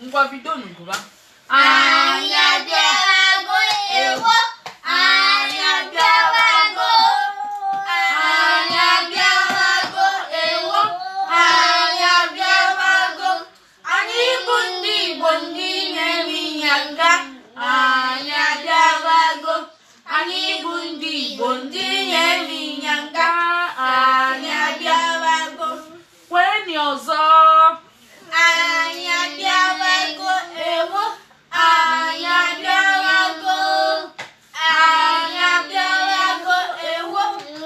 Ngwa, bidonu gụba. Anyị abịawago, ewo, anyị abịawago. Anyị abịawago, ewo, anyị abịawago. Anyị bụ ndị Igbo, ndị na-eme ịnyanga. Anyị abịawago. Anyị bụ ndị Igbo, ndị na-eme ịnyanga. Anyị abịawago. Kweni ọzọ. Anyị abịawago, ewo, anyị abịawago. Anyị abịawago, ewo,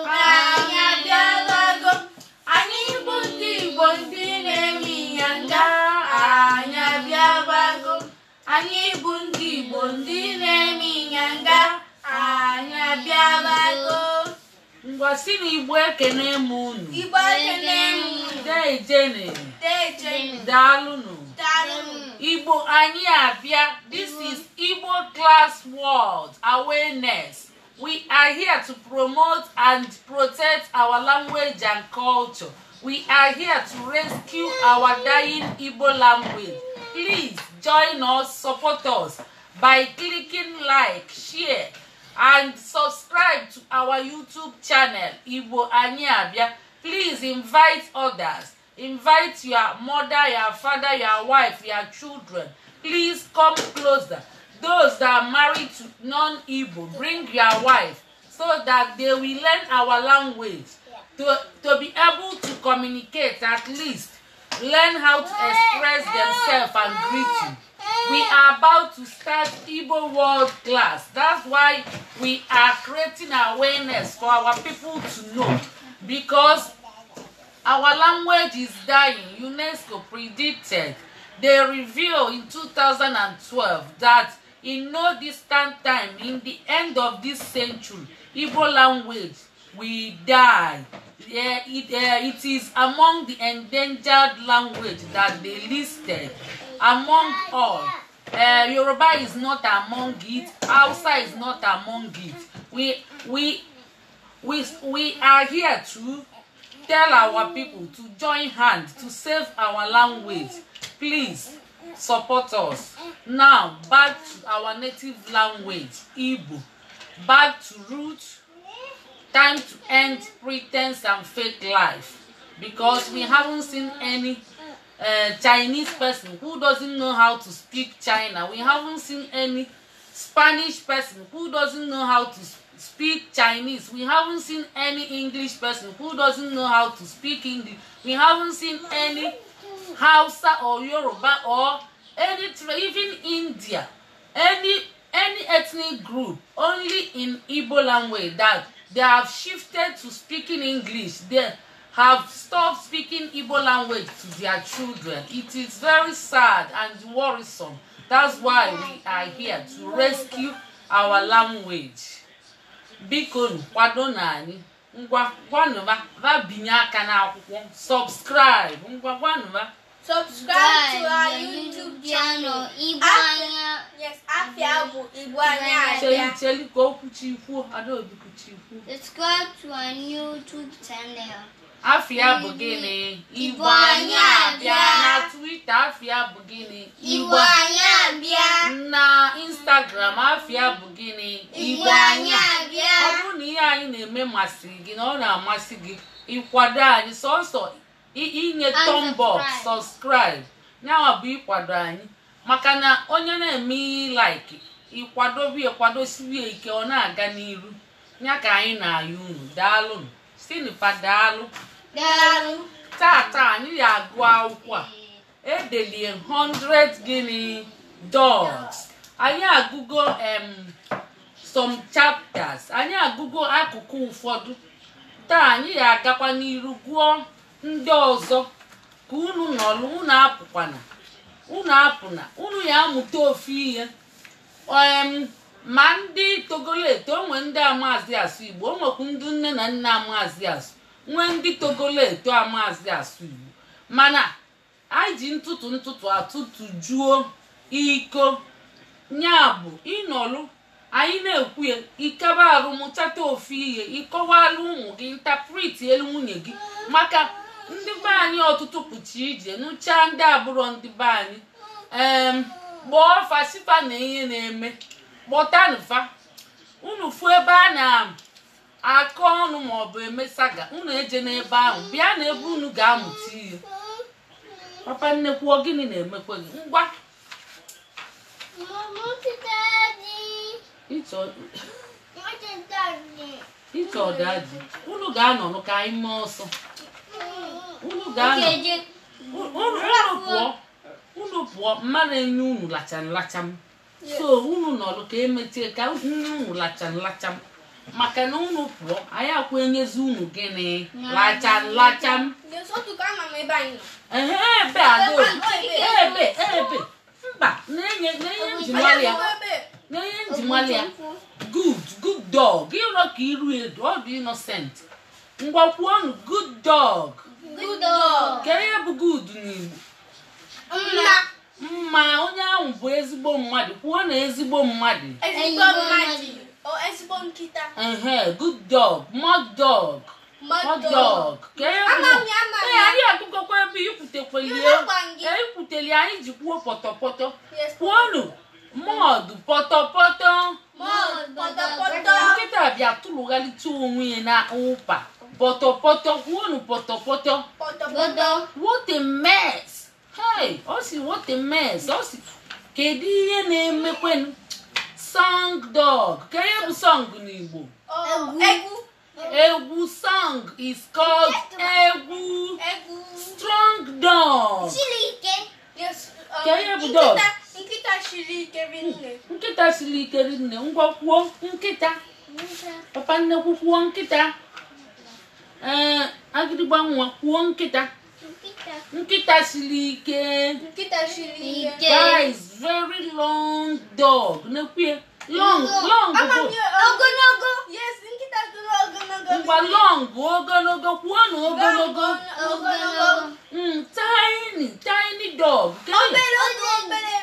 anyị abịawago. Anyị bụ ndị Igbo, ndị na-eme ịnyanga. Anyị abịawago. Anyị bụ ndị Igbo, ndị na-eme ịnyanga. Anyị abịawago. Ngwa, si na Igbo ekene m unu. Igbo ekene m unu. Deejene. Deejene. Daalụnụ. Daalụnụ. Igbo anyị abịa. This is Igbo Class World Awareness. We are here to promote and protect our language and culture. We are here to rescue our dying Igbo language. Please join us, support us by clicking like, share and subscribe to our YouTube channel, Igbo Anyị Abịa. Please invite others. Invite your mother, your father, your wife, your children. Please come closer. Those that are married to non-Igbo, bring your wife so that they will learn our language to be able to communicate, at least learn how to express themselves and greet you. We are about to start Igbo World Class. That's why we are creating awareness for our people to know, because our language is dying. UNESCO predicted, they revealed in 2012 that in no distant time, in the end of this century, Igbo language will die. Yeah, it is among the endangered language that they listed among all. Yoruba is not among it. Hausa is not among it. We are here to tell our people to join hand to save our language. Please support us. Now, back to our native language, Igbo. Back to root. Time to end pretense and fake life, because we haven't seen any Chinese person who doesn't know how to speak China. We haven't seen any Spanish person who doesn't know how to speak Chinese. We haven't seen any English person who doesn't know how to speak English. We haven't seen any Hausa or Yoruba or any, even India, any ethnic group. Only in Igbo language that they have shifted to speaking English. They have stopped speaking Igbo language to their children. It is very sad and worrisome. That's why we are here to rescue our language. Biko kwado na anyị. Ngwa, gwanụba va binye aka n'akwụkwọ, subscribe. Ngwa, gwanụba. Subscribe to our YouTube channel. Igbo Anya. Yes, afa bụ Igbo Anyị Cheli. Abịa. Cheli ka o kwuchi kwuo. Adaobi, kwuchi kwuo. Subscribe to our YouTube channel. Afa ya bụ gịnị? Igbo Anyị Abịa. Na Twitter, afa ya bụ gịnị? Igbo Anyị Abịa. Na Instagram, afa ya bụ gịnị? Igbo Anyị Abịa. Ọ bụrụ na ihe anyị na-eme masịrị gị, na ọ na-amasị gị, ịkwado anyị sọsọ inye And thumb up, subscribe. Subscribe, nyawa bụ ịkwado anyị, maka na onye na-eme ihe like, ịkwadobe, ịkwadosiwie ike, ọ na-aga n'iru ya. Ka anyị na-ayọ unu. Daalụ sinipa, daalụ. Daalụ. Tata anyị ga-agụ akwụkwọ a edelie 100 gịnị? Dogs. Anyị agụgo some chapters, anyị agụgo akụkụ ụfọdụ. Taa anyị ga-agakwa n'iru gụọ ndị ọzọ ka unu nọlụ. Unu apụkwana, unu apụna, unu ya amụta ofu ihe. Ma ndị togolo eto, onwe ndị amaazị asụ Igbo, o nwekwu ndị nne na nna amaazị asụ, nwee ndị togolo eto amaazị asụ Igbo, mana anyị ji ntụtụ ntụtụ atụtụjuo iko. Ya bụ ịnọlụ anyị na-ekwu ya, ikebe arụ mụchata ofu ihe, ịkọwala ụmụ gị, interpret elu nwunye gị, maka ndị be anyị ọtụtụ pụcha ije nụchaa ndị abụrọ ndị be anyị. Kpọọ fa sifa na ihe na-eme. Kpọtanụ fa. Unu fụ ebe a na-akọ ọnụ maọbụ eme saga, unu eje n'ebe ahụ, bịa na ebe unu ga-amụta ihe. Papa nnekwu, ọ gịnị na-emekwe gị? Ngwa. Ịchọ daddy. Unu ga-anọ ka anyị mee ọsọ. Unu ga-anọ. Unu pụọ. Unu pụọ, mmadụ enye unu lacham lacham. So unu nọrọ ka emetie ka nne unu lacham lacham. Maka na unu pụọ, anyị akwa enyezi unu gịnị? Lacham lacham. Ehe, ebe ebe ebe. Mba, na-enye njimali ya. Na-enye njimali ya. Good, good dog. Ịrọ ka iru edo, ọ dị innocent. Ngwa kwuonu good dog. Good dog. Ka ihe bụ good n'Igbo? Mma. Mma, onye ahụ bụ ezigbo mmadụ. Kwuo na ezigbo mmadụ. Ezigbo mmadụ. O ezigbo nkịta. Ehe, good dog, mud dog. Mud dog. Ka ihe bụ. Ee, anyị agụgọkwa ebe ikwutekwelie. Ikwuteli anyị ji kwuo pọtọpọtọ. Kwuonu mud pọtọpọtọ. Nkịta bịa tụrụgharịta onwe ya na ụpa. Pọtọpọtọ, kwuonu pọtọpọtọ. What a mess. Hey, ọ sị what a mess. Ọ sị kedu ihe na-emekwenu? Song dog. Ka ihe bụ song n'Igbo? Egwu. Egwu. Song is called egwu. Strong dog. Ka ihe bụ dog? Nkịta siri ike rinne. Nkịta siri ike rinne. Ngwa kwuo nkịta. Papa nnekwu kwuo nkịta. Ee, agịdịgba nwa kwuo nkịta. Nkịta siri ike. Nkịta siri ike. That is very long dog. Nekwe long, long. Ogologo. Yes, nkịta toro ogologo. Ngwa long, ogologo. Kwuo na ogologo. Ogologo. Tiny, tiny dog. Obere, obere.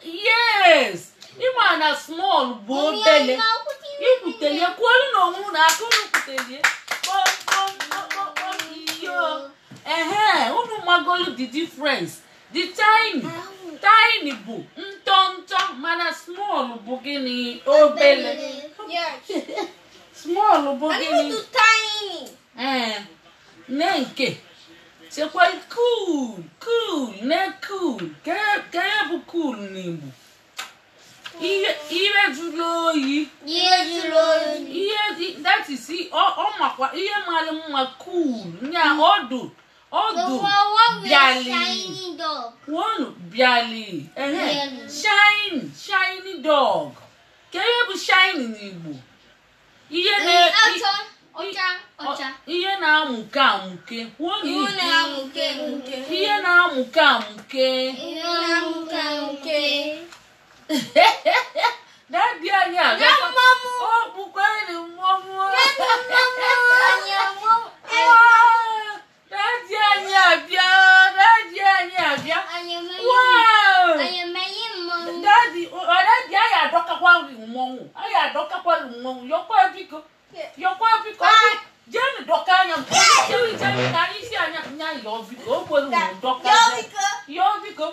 Yes. Ịma na small bụ obele. Ikwutelie, kwuolu na onwe unu aka unu kwutelie. Kpọm kpọm kpọm kpọm iyo. Ehe, unu magolu the difference. The tiny, tiny bụ ntọntọ, mana small bụ gịnị? Obele. Yes. Small bụ gịnị? Tiny. Ee, ne nke. Chekwa cool, cool, ne cool. Ka ya bụ cool n'Igbo? Ihe jụrụ oyi. Ihe jụrụ oyi. Ihe that is ọ makwa ihe mara mma cool. Nya ọdụ ọdụ bịali. Kwuonu bịali. Ehe. Shine, shiny dog. Ka ihe bụ shiny n'Igbo? Ihe na ọcha ọcha. Ihe na-amụke amụke. Kwuonu ihe na-amụke amụke. Ihe na-amụke amụke. Ihe na-amụke amụke. Daddy anyị abịa. Ọ bụkwa mmọnwụ. Daddy anyị abịa. Daddy anyị abịa. Wow. Daddy, daddy anyị adọkakwa mmọnwụ. Anyị adọkakwa mmọnwụ. Yọkwa biko. Yọkwa biko. Jee dọka anya. Jee jee ka anyị si anya nya yọọ biko. O kwere m dọka. Yọọ biko.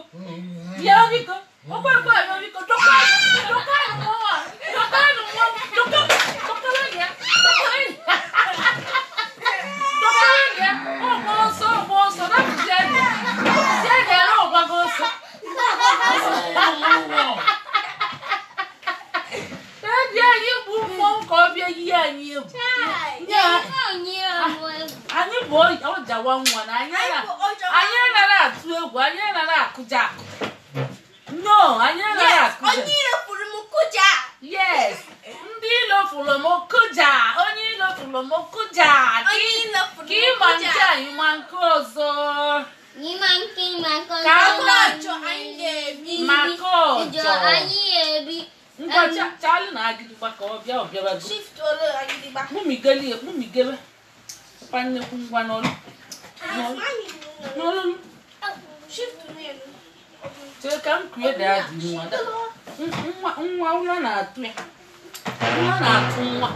Yọọ biko. Ọkwa ekwe ayọ biko. Dọka dọka mmọnwụ a. Dọka mmọnwụ. Dọka dọka ya. Dọka ya. Dọka ya. Ọgba ọsọ ọgba ọsọ. Dapụzi anya. Dapụzi anya na ọgbago ọsọ. Daddy anyị bụ mmọnwụ ka ọ bịa yie anyị egwu. Anyị bụ ọjawa nwa na anyị anaghị atụ egwu, anyị anaghị akụja akụ. No, anyị anaghị akụja. Onye ilo fụrụ m kụja. Yes, ndị ilo fụrụ m kụja. Onye ilo fụrụ m kụja. Ka ịma nke anyị ma nke ọzọ. Ka ọjọọ anyị ga-ebi. Maka ọjọọ. Ngwa chalụ na agịdịgba ka ọ bịa ọbịabago. Shift olu agịdịgba. Kpumigele ya, kpumigebe. Papa nnekwu ngwa n'ọlụ. N'ọlụ. Shift n'elu. Chee ka m kue daa dị nwa. Nwa ụlọ na-atụ ya. Nwa na-atụ nwa.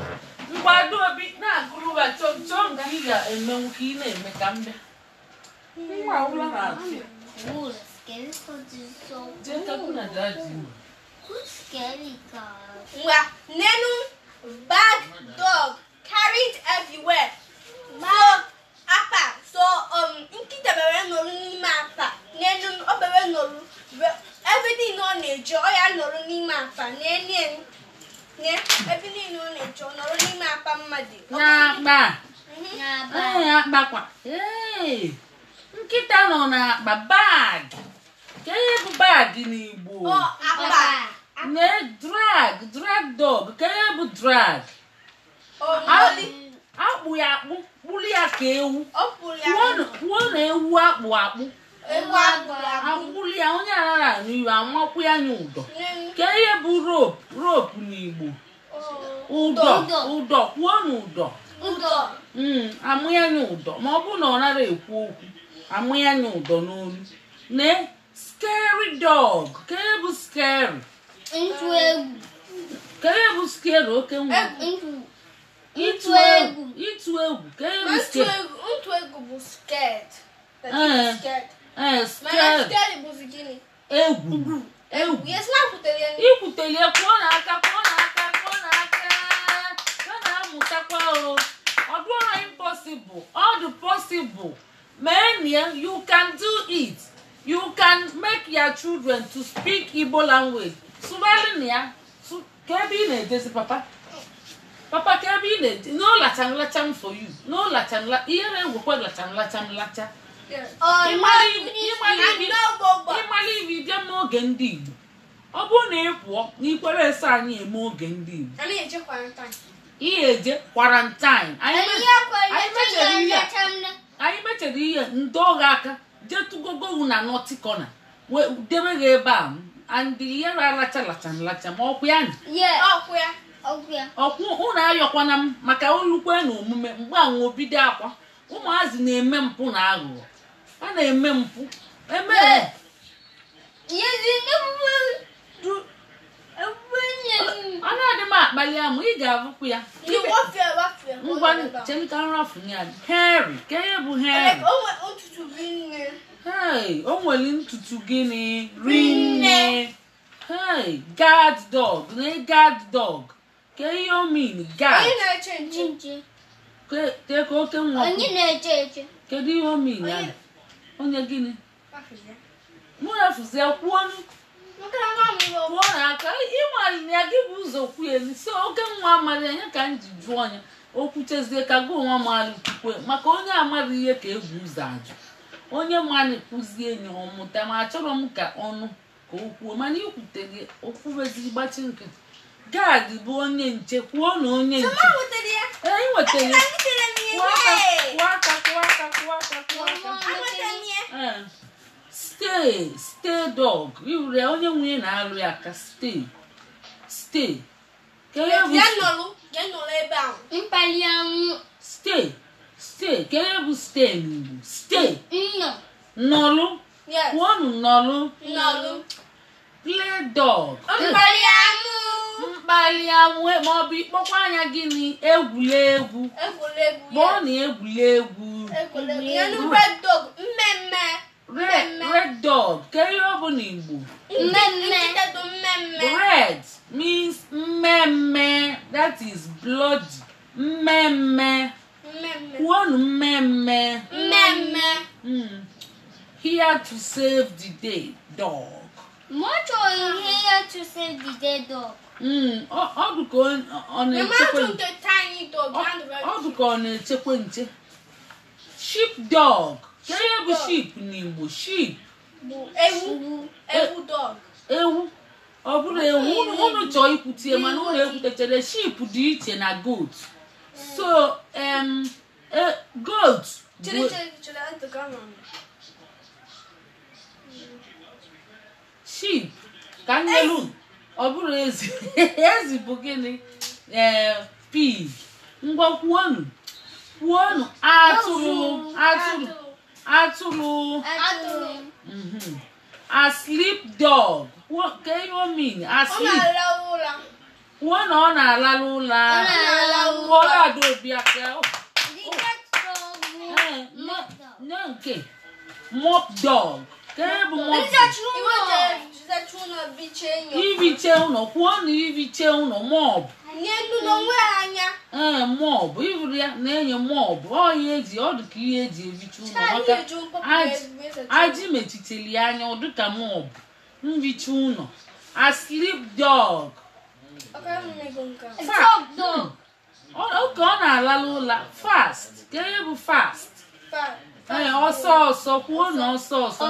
Ngwa Adaobi na-agụrụba chọm chọm ka ị ga-emenwu ka ị na-eme ka m bịa. Nwa ụlọ na-atụ ya. Scary cats is so Jee ka gụ na cool. daddy. Who's scary cat? Ngwa, nenu bag dog carried everywhere. So apa, so nkịta bere nọrọ n'ime apa. Nenu ọ bere nọrọ everything ọ na-eje ọ ya nọrọ n'ime apa. Nene ne everything ọ na-eje ọ nọrọ n'ime apa mmadụ. N'akpa. Na Ee, akpa kwa. Ee, nkịta nọ n'akpa bag. Ka ihe bụ bag n'Igbo? Ọ akpa. Ne drag, drag dog. Ka ihe bụ drag? Ọ nọli. Akpụ ya akpụ, kpụrụ ya ka ewu. Ọ kpụrụ ya. Kwuo na ewu akpụ akpụ. Ewu akpụrụ akpụ. Akpụrụ ya onye anaghị anụ iwe amakwu ya anya ụdọ. Nenu. Ka ihe bụ rope, rope n'Igbo? Ụdọ, Ụdọ. ụdọ, kwuo na ụdọ. Ụdọ. Amụ ya anya ụdọ ma ọ bụrụ na ọ nara ekwu okwu, amụ ya anya ụdọ n'olu. Ne scary dog. Ka ihe bụ scary? Ntụ egwu. Ka ihe bụ scary oke nwa? Ntụ. Ịtụ egwu. Ịtụ egwu. Ka ihe bụ Ntụ scary? egwu, ntụ egwu bụ scared. That Eh. is scared. Ee, Mana scary. scary bụzi gịnị? Egwu. Egwu. Yes, na kwutere ya. Ikwutelie, kwụọ n'aka, kwụọ n'aka, kwụọ n'aka. Ọ na-amụtakwa o. Ọ dụọrọ impossible. Ọ dị possible. Mee ya, you can do it. You can make your children to speak Igbo language. Sụgharị na ya. Ka ebe ị na-ejezi papa? Papa, ka ebe ị na-eje? No lacham lacham for you. No lacham la. Ihe na-egwekwa lacham lacham lacha. Yes. Ịmara ibi bịa n'oge ndị Igbo. Ọ bụrụ na ị pụọ n'ikwere ese anyị eme oge ndị Igbo. Anyị eje quarantine. Ihe eje quarantine. Anyị mechere ihe a. Anyị mechere ihe ndị ọgha aka jee tụgogowu na naughty corner wee debe gị ebe a and ihe lacha lacha lacha ma ọkwụ ya nị. Yeah. Ọkwụ ya. Ọkwụ ya. Ọkwụ ụnụ ayọkwana m maka olukwe na omume mgbe anwụ obido akwa. Ụmụazị na-eme mpụ na aghụghọ. A na-eme mpụ. Emere. A na-adị m akpali amụ, ị ga-abụkwu ya. Ngwa chelika nrafu ya. Harry, ka ihe bụ Harry? Hey, o nwere ntutu gịnị? Rinne. Hey, guard dog, na guard dog. Ka ihe o mean guard? Onye na-eche nche. Ka oke nwa. Onye na-eche eche. Kedu ihe o mean ya? Onye gịnị? Mụ rafuzie kwuonu. Kwuo n'aka ịnwale ya gị bụ ụzọ kwuo so oke nwa amara ya ka m ji jụọ ya. O kwuchezie ka gị onwe mara kwukwe maka onye amara ihe ka egwu ụzọ ajụ. Onye mmanụ kụzie enyi ọmụta ma achọrọ m ka ọnụ ka o kwuo mana ikwutere okwubeziri gbachi nkịtị. Gad bụ onye nche, kwuo na onye nche. Ee, ị nwetara ya. Kwụọ aka, kwụọ aka, kwụọ aka, kwụọ aka. Ee. Stay, stay dog. Iwere onye nwunye na-alụ ya ka stay. Stay. Ka ihe bụ stay. Stay. Ka ihe bụ stay n'Igbo? Stay. Nọlụ. Kwuonụ nọlụ. Play dog. Mkpali amụ ma ọ bụ ịkpọkwa anya gịnị? Egwuregwu. Kpọọ na egwuregwu. Red dog. Ka ihe ọ bụ n'Igbo? Red means mmemme. That is bloody. Mmemme. Kwuonụ mmemme. Here to save the day, dog. Much on here to save the day, dog. Ọ dị ka ọ na-echekwa ọ na-echekwa nche. Sheep dog. Ka ihe bụ sheep n'Igbo? Sheep. Ewu. Ewu dog. Ewu. Ọ bụrụ ewu, unu chọọ ikwutie mana unu ekwutechere. Sheep dị iche na goat. So, goat. Sheep. Ka nnelu. Ọ bụrụ ezi. Ezi bụ gịnị? Pig. Ngwa kwuonu. Kwuonu atụrụ. Atụrụ. Atụrụ. Asleep dog. Ka ihe o mean? Asleep. Kwuo na ọ na-alalụ ụla. Kwuola Adaobi aka. Nye nke mop dog. Ka bụ mop. Ibiche ụlọ, kwuo na ibiche ụlọ mop. Ee, mop, iburu ya na-enye mop. Ọ ihe eji, ọ dị ka ihe eji ebiche ụlọ maka aji mechicheli ya anya, ọ dị ka mop. Mbiche ụlọ. Asleep dog. Oke ọ na-alalụ ụla. Fast. Ka ihe bụ fast? Ee, ọsọ ọsọ, kwuo na ọsọ ọsọ.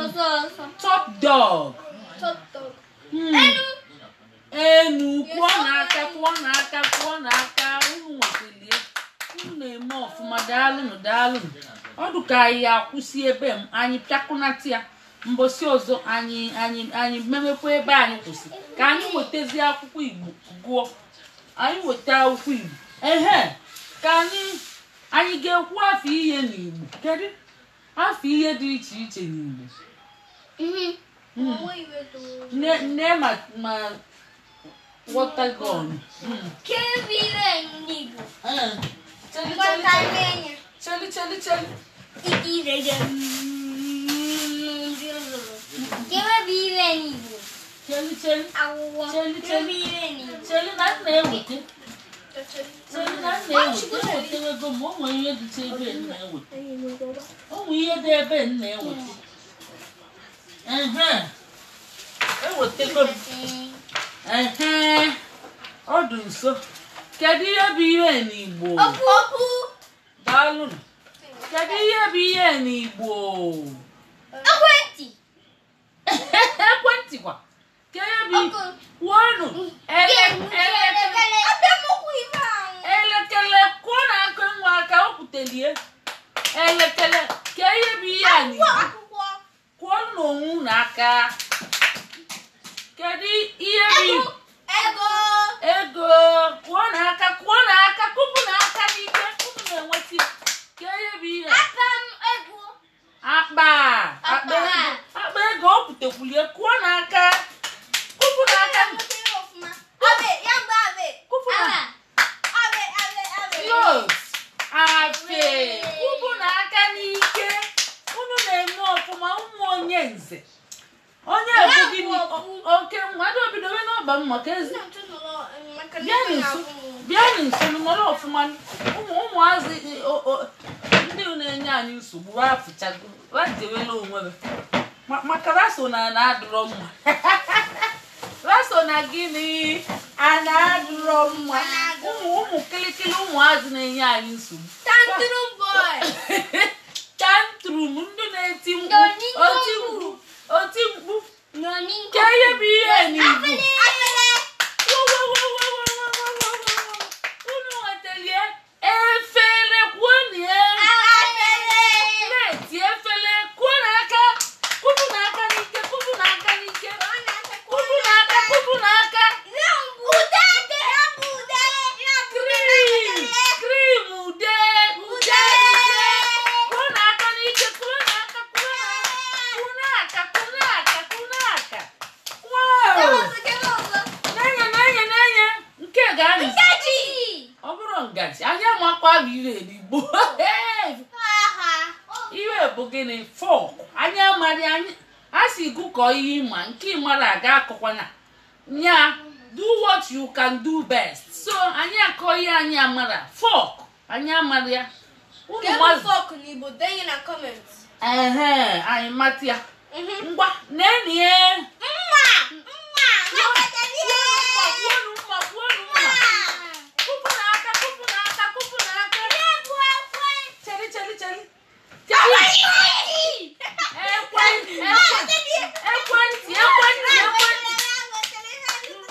Top dog. Enu, kwuo n'aka, kwuo n'aka, kwuo n'aka. Unu nwetelie. Unu na-eme ọfụma, daalụnụ, daalụnụ. Ọ dị ka anyị akwụsị ebe m, anyị pịakụnata ya. Mbosi ọzọ anyị memekwa ebe anyị kwụsị. Ka anyị wetazie akwụkwọ Igbo gụọ. Anyị weta akwụkwọ Igbo. Ehe, ka anyị ga-ekwu afọ ihe n'Igbo. Kedu afọ ihe dị iche iche n'Igbo? Nne ma water gun. Cheli cheli cheli. Cheli cheli. Cheli cheli. Cheli na na-ewete. Cheli na na-ewete. Ewetewego m, o nwere ihe dịcha ebe m na-ewete. O nwere ihe dị ebe m na-ewete. Ehe. Ewetego m. Ehe. Ọ dị nso. Kedu ihe bụ ihe n'Igbo? Okwu. Daalụnụ. Kedu ihe bụ ihe n'Igbo? Ekwentị. Ekwentị kwa. Kedu kwuonụ elekere, kwuo na aka nwa aka o kwutelie. Elekere. Ka ihe bụ ihe a n'Igbo? Kwuonụ n'onwe unu aka. Kedu ihe bụ ego? Ego. Kwuo n'aka, kwuo n'aka, kwupụ n'aka n'ike. Unu na-enweta. Ka ihe bụ ihe? Akpa m ego. Akpa. Akpa ego. Akpa ego o kwutekwulie. Kwuo n'aka. Kwupụ n'aka. Kwupụ n'aka. Close. Afe. Kwupụ n'aka n'ike. Unu na-eme ọfụma, ụmụ onye nze. Onye bụ gịnị? Oke mmadụ obidowe n'ọba m maka ezi. Bịa nso nọrọ ọfụma. Ụmụazị ndị na-enye anyị nsogbu afụchago rajewela onwe ha. Maka raso na na-adịrọ mma. Raso na gịnị? A na-adịrọ mma. Ụmụ kịlịkịlị ụmụazị na-enye anyị nsogbu. Tantrum boy. Tantrum, ndị na-eti mkpu. Oti mkpu. Ka ihe bụ ihe n'Igbo? Unu nwetelie efere, kwuo pleti efere, kwuo n'aka, kwupụ n'aka n'ike, kwupụ n'aka n'ike, kwupụ n'aka, kwupụ n'aka. Krim ude, ude, kwuo n'aka n'ike, kwuo n'aka, kwuo n'aka, kwuo n'aka, kwuo n'aka. Wow! N'enye, n'enye, n'enye. Nke ga-anị. Ọ bụrụ ngaji, anyị amakwa bụ ihe n'Igbo. Ihe bụ gịnị? Fọk. Anyị amaghị, anyị a sị gụkọ ihe ịma, nke ịmara aga akọkwana. Nya, do what you can do best. So anyị akọ ihe anyị amara. Fọk. Anyị amara ya. Ehe, anyị mata ya. Ngwa, nenie. Mma! Mma! Kwuonu mma, kwuonu mma. Kwupụ n'aka, kwupụ n'aka, kwupụ n'aka. Cheli, cheli, cheli. Ekwentị, ekwentị, ekwentị, ekwentị.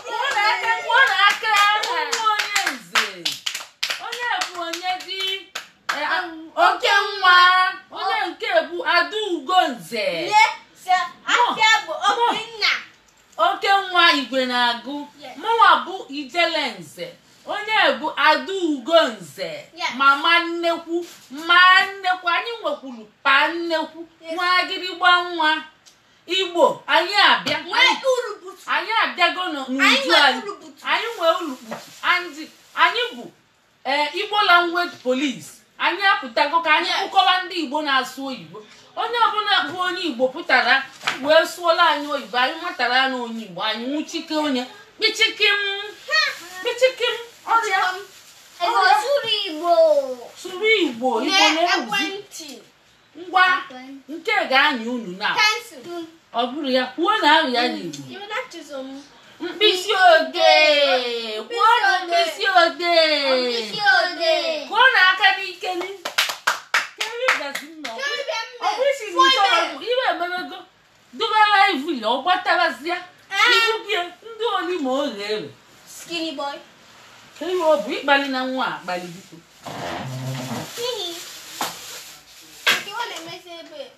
Kwuo n'aka, kwuo n'aka. Ụmụ onye nze. Onye bụ onye dị oke nwa. Onye nke bụ Adaugo nze. Oke nwa igwe na-agụ. Mụnwa bụ Ijele nze. Onye bụ Adaugo nze. Mama nnekwu, ma nnekwu, anyị nwekwuru pa nnekwu, nwa agịrịgba nwa. Igbo, anyị abịa. Anyị abịago n'uju anyị. Anyị nwee ulukputu. Anyị bụ Igbo language police. Anyị apụtago ka anyị kpụkọwa ndị Igbo na-asụ oyibo. Onye ọbụla bụ onye Igbo pụtara Wee sụọla anyị oyibo, anyị matara anyị onye Igbo, anyị nwụchike onye kpichikim kpichikim ọrịa. Sụrụ Igbo. Sụrụ Igbo, Igbo na-ewuzi. Ngwa, nke ga-anya unu na ọ bụrụ ya kwuo na ahụ ya n'Igbo. Mkpịsị odee, kwuo na mkpịsị odee, kwuo na aka n'ike. Iwe ememego dubara ivu ya ọ gbatarazịa ibu gị ndị oli ma ọ ghere. Skinny boy. Ihe ọ bụ ịkpali na nwa akpali biko.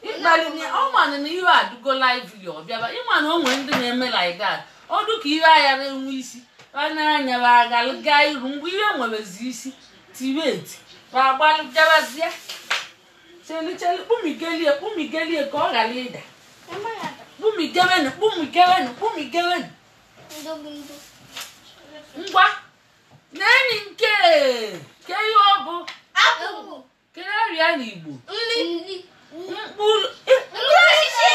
Ịkpali na ọ manụ na ihe adụgo lively ọ bịaba ịma na o nwere ndị na-eme like that. Ọ dị ka ihe aghara enwe isi ọ na-anya agalụ gaa iru mgbe ihe nwerezi isi tiwe eti agbalụ gabazịa. Chelu chelu kpumigelie kpumigelie ka ọ ghara ịda. Kpumigewenụ kpumigewenụ kpumigewenụ. Ngwa na-enyi nke ke ihe ọ bụ kere arịa n'Igbo. Mkpụrụ osisi.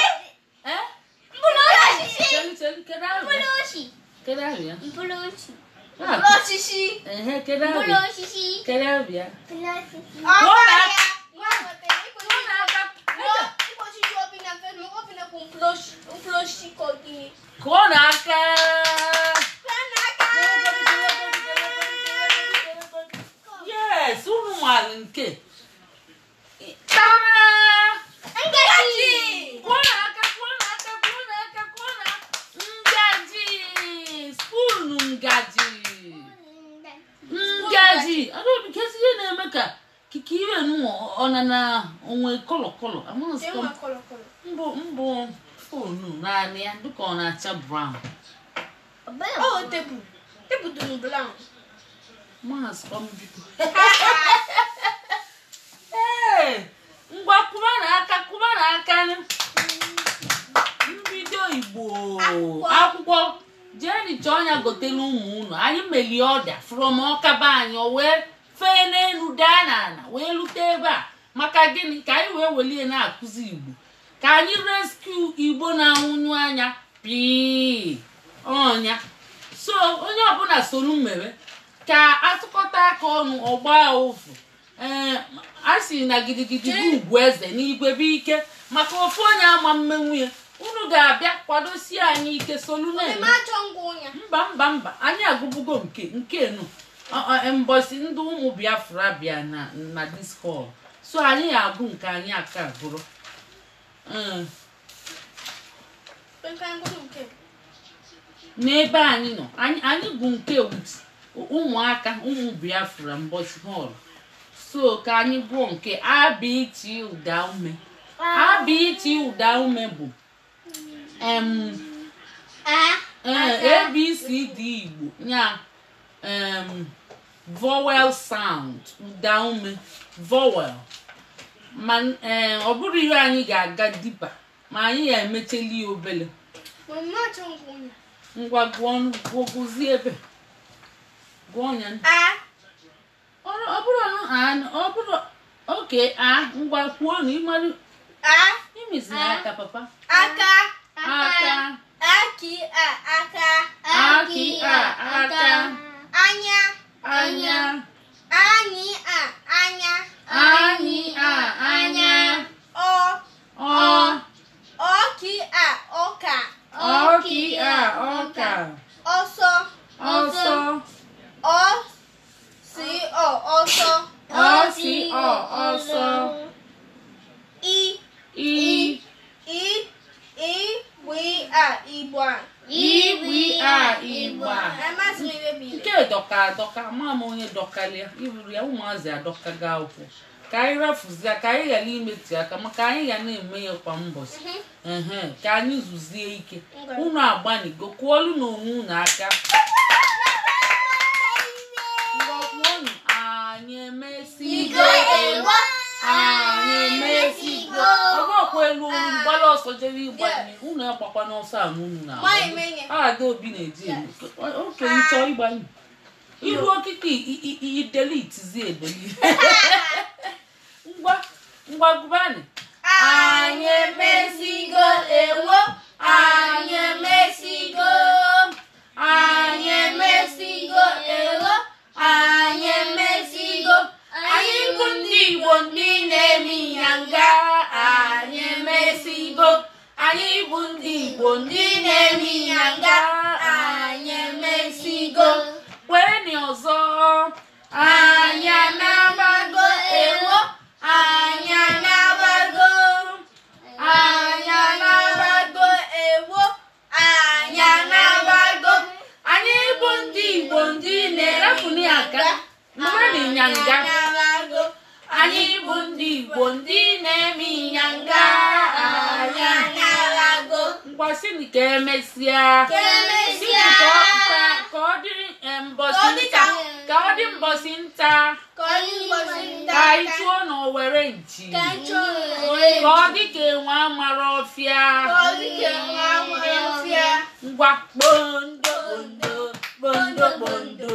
Mkpụrụ osisi. Chelu chelu kere arịa. Mkpụrụ osisi. Kere arịa. Mkpụrụ osisi. Mkpụrụ osisi. Ehe kere arịa. Mkpụrụ osisi. Kere arịa. Mkpụrụ osisi. Kụọ n'aka. Yes, unu maara nke. Tara! Ngaji! Kụọ n'aka, kụọ n'aka, kụọ n'aka, kụọ n'aka. Ngaji! Spoonu ngaji. Ngaji. Adaobi, kezi ihe na-eme ka kike iwe nu ọ na na onwe kọlọ kọlọ. Mbụ mbụ foonu naanị ya dịka ọ na-acha brown. Oh, tebụl. Tebụl dị brown. Maazị biko. Ee, ngwa kụba n'aka, kụba n'aka. Mbido Igbo. Akwụkwọ jee chọọ ya gotelu ụmụ unu. Anyị melie ọda from ọkaba anyị o wee fee n'elu daa n'ala wee lute ebe a. Maka gịnị ka anyị wee welie na-akụzi Igbo. Ka anyị rescue Igbo na-anwụnyu anya pii ọnya. So onye ọbụla soro mere ka atụkọta aka ọnụ ọgba ụfụ. Ee, a sị na gidigidi bụ ugwu eze n'igwe bụ ike maka ofu onye ama mmenwu ya. Unu ga-abịa kwadosie anyị ike solu na-eme. Mba mba mba, anyị agụbugo nke nke nu mbọsị ndị ụmụ Biafra bịa na this hall. So anyị agụ nke anyị aka agụrụ. N'ebe anyị nọ anyị bụ nke ụmụaka ụmụ Biafra mbọsị hall. So ka anyị gụọ nke abịtị ụda ume. Abịtị ụda ume bụ A B C D Igbo nya vowel sound ụda ume vowel. Ma ọ bụrụ ihe anyị ga-aga dipa ma anyị ya emecheli obele. Ngwa gụọ gụzie ebe gụọ ya. Ọ bụrụ na ọ bụrụ oke a ngwa kwuo na ịmarụ A imezi aka papa. Aka aka aki a aka aki a aka anya anya anyị a anya anyị a anya ọ ọ ọki a ọka ọki a ọka ọsọ ọsọ ọ si ọ ọsọ ọ si ọ ọsọ i i i i w a igba i a igba. Nke dọka adọka ma m onye dọkalịa iburu ya ụmụazị adọkaga akwụkwọ ka anyị rafuzie ka anyị ghara imetụ aka maka anyị ga na-eme ya kwa mbọchị. Ka anyị zuzie ike. Unu agbanigo kụọlụ n'onwe unu aka. Ngwa anyị emesigo anyị emesigo ọgọkwa elu olu gbara ọsọ jere ịgba unu agbakwa n'ọsọ ahụ unu na-agba. Adaobi na-eji elu oke ịchọ ịgbanye iru okike idelitizi edeli. Ngwa ngwa gụbanị. Anyị emesigo ewo. Anyị emesigo. Anyị emesigo ewo. Anyị emesigo. Anyị bụ ndị Igbo ndị na-eme ịnyanga. Anyị emesigo. Anyị bụ ndị Igbo ndị na-eme ịnyanga. Anyị emesigo. Kweni ọzọ. Anyị anabago ewo. Anyị anabago. Anyị anabago ewo. Anyị anabago. Anyị bụ ndị Igbo ndị na-erefuni aka mama na ịnyanga. Anabago. Anyị bụ ndị Igbo ndị na-eme ịnyanga. Anyị Anabago. Ngwa sịnị ka emesịa. Ka emesịa. Sịnị ka ọ dị mbọsị Ka ọ dị nta. Ka ọ dị mbọsị nta. Ka ọ dị mbọsị nta. Ka anyị chụọ n'Owere nchi. Ka anyị chụọ n'Owere Ka ọ dị ka enwe amara ọfịa. Ka ọ dị ka enwe amara ọfịa. Ngwa kpondo kpondo kpondo kpondo.